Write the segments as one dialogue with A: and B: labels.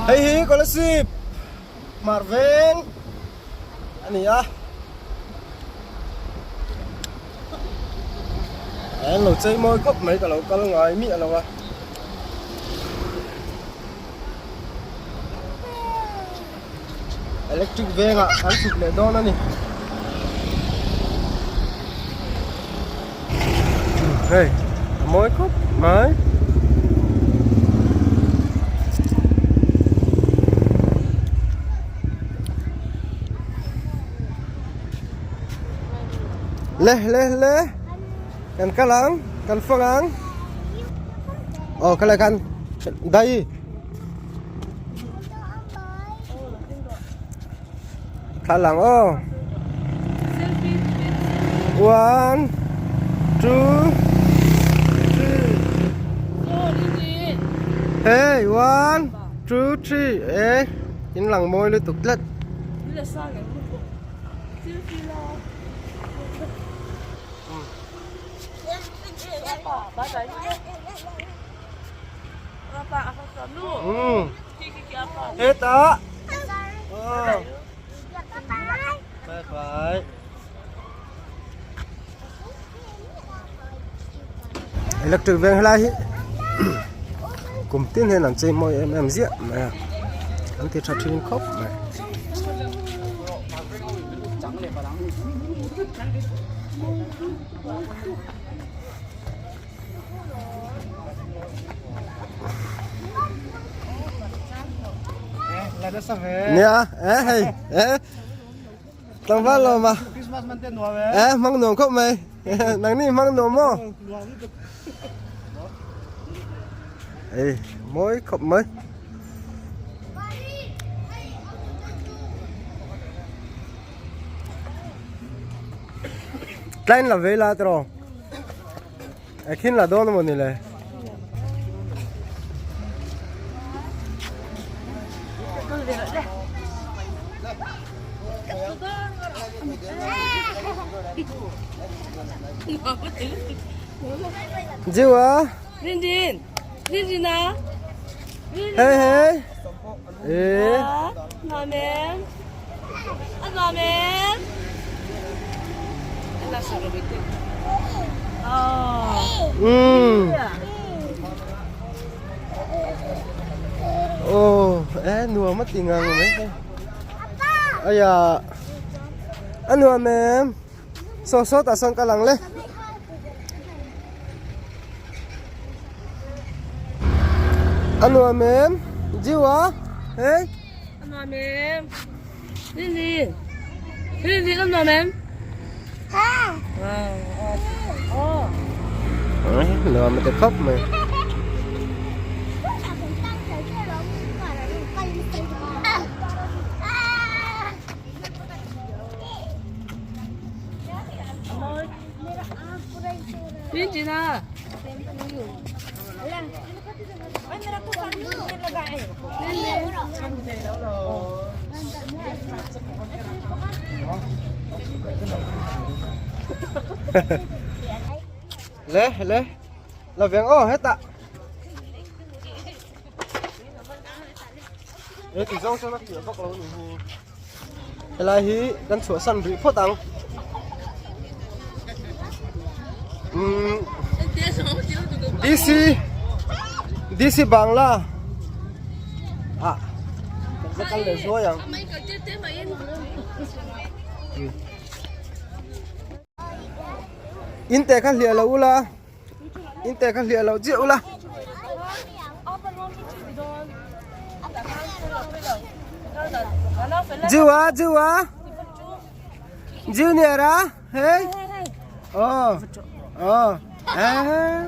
A: Hei hi Kolasib hmar veng a ni a. A lo chei mawi khawp mai ka lo kal ngai miah lo a. Electric vengah kan chhuk leh dawn a ni. Hei a mawi khawp mai. Le le le kan kal ang kan fang ang aw khalai khan dai Thla lang aw. One, two, three. Hey, one, two, three. Eh, in lang mawi lutuk tlat. Hmm. Hetah. Oh. Bye bye. Electric veng helai hi kum tin hian an chei mawi em em ziah mai a an ti tha thin khawp mai. Nia eh hei eh tlangval lawm a eh hmang nuam khawp mai nang ni hmang nuam maw ei mawi khawp mai. Tlai la vei la tiraw a khin la dawn emaw ni le. Jiwa.
B: Rinjin. Rinjin a.
A: Hey hey. Eh.
B: Nuam em. A nuam em.
A: Ừ. Ồ, eh nuam a ti ngang mai. Aya. A nuam em. Saw saw tah sawn kal ang le. A nuam em? Jiwa? Hey?
B: A nuam em? Lily. Lily a nuam em?
A: Ha. Nuam te khawp mai. Le le la veng aw hetah he ti zawng chuan a fiah vak lo a ni hi. Helai hi kan chhuahsan rih phawt ang. Umm DC DC Bangla ah kan va kal leh zuai ang. In te kha hliah lo ula in te kha hliah lo chiah ula. Jiwa Jiwa Junior a hey oh oh eh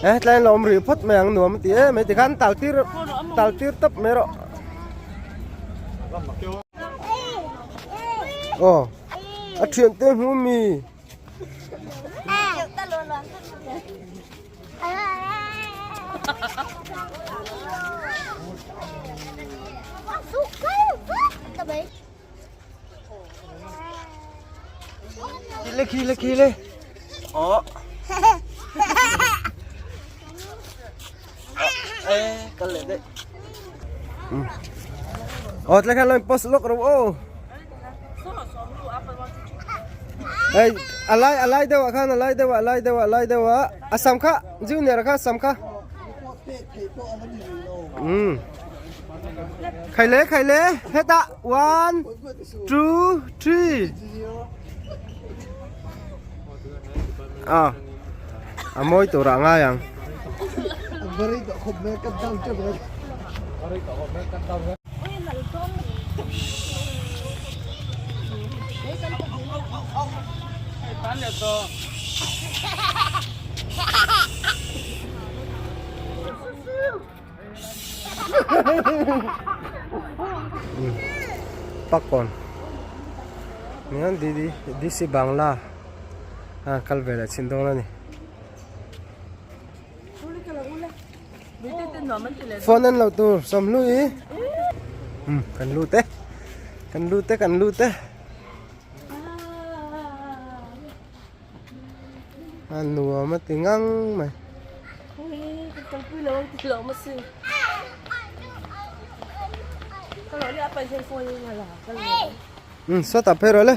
A: Eh tlai lawm rih phawt mai ang nuam a ti em mai tikhan tal tir tal tir tawp mai rawh aw a thian te hmu mi. le khi le khi le. Oh. Eh, kal leh daih. Aw tlai khan lo in post lawk ro aw. Hey, alai alai deuh ah khan alai deuh ah alai deuh ah alai deuh ah a sam kha junior kha sam kha. Um. Khai le khai le hetah 1 2 3 À, a mawi tur ah ngai ang. Pakkawn nian DC Bangla a kal ve leh chhin dawn a ni. Phone en loh tur Sawmhlui umm kan lut e kan lut e kan lut e a nuam a ti ngang mai. Umm sawtah phei rawh le.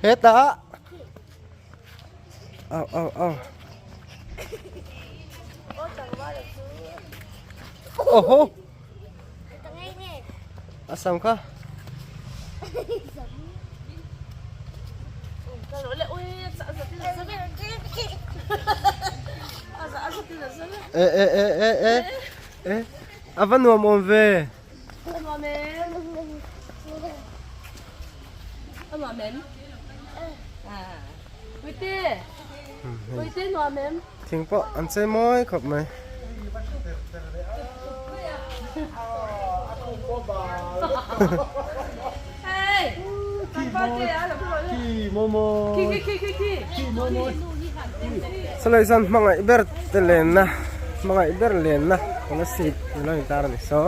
A: Hetah Au au au. Oho. A sam kha. E e e e e e a va nuam awm ve.
B: A nuam em? A nuam em? Puite. Puite nuam em?
A: Thing pawh an chei mawi khawp mai. Salai chuan hmangaih ber te lenna hmangaih ber lenna kolasib tih lo intar a ni so.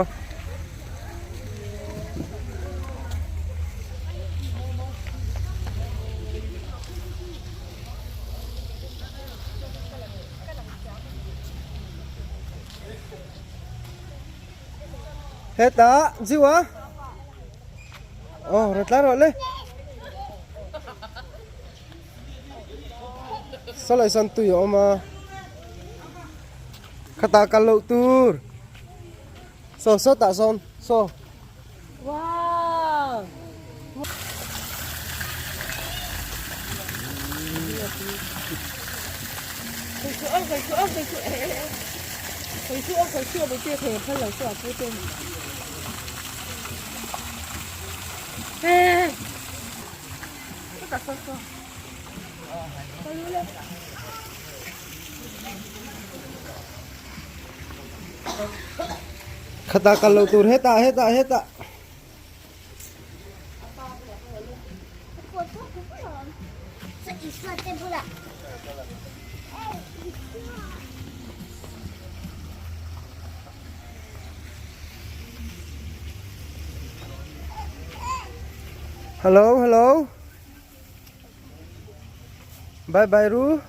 A: Hetah Jiwa aw rawn tlai rawh le sawlai sawn tui a awm a khatah kal loh tur. Saw saw tah sawn saw.
B: Wow.
A: Khatah kal loh tur hetah hetah hetah. Hello hello. Bye bye ru.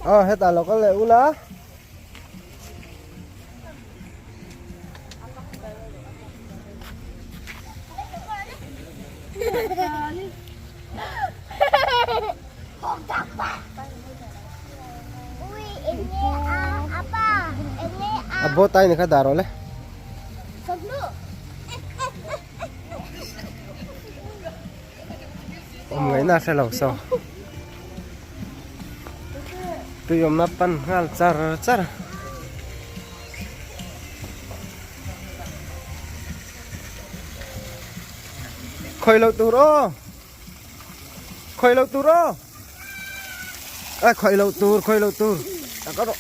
A: Ờ, hetah lo kal leh ula. A boat ai ni kha dah rawh le. Awm ngaihna a hre lo so. Tui awmna pan nghal char char. Khawi loh tur aw. Khawi loh tur aw. A khawi loh tur khawi loh tur. A kal rawh.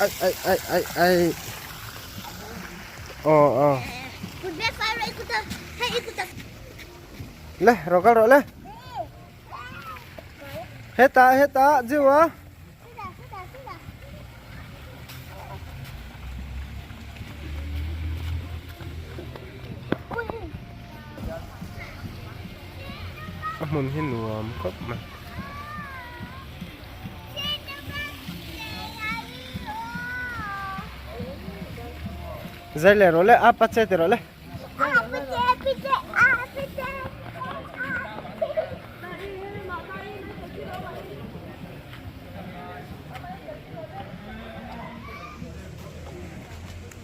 A: Ai ai ai ai ai. Aw aw. Le rawh kal rawh le. Hetah hetah Jiu a. A hmun hi nuam khawp mai. Zai leh rawh le a pa che ti rawh le.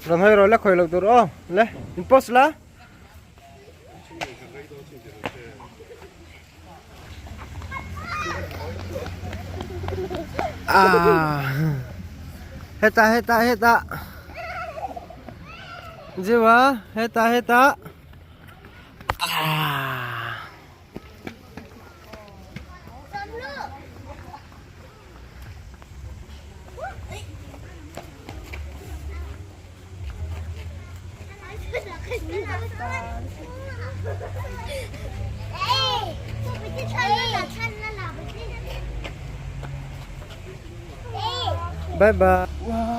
A: Rawn hawi rawh le khawi loh tur aw le in post la. Ah hetah hetah hetah Jiwa hetah hetah ah. Bye bye.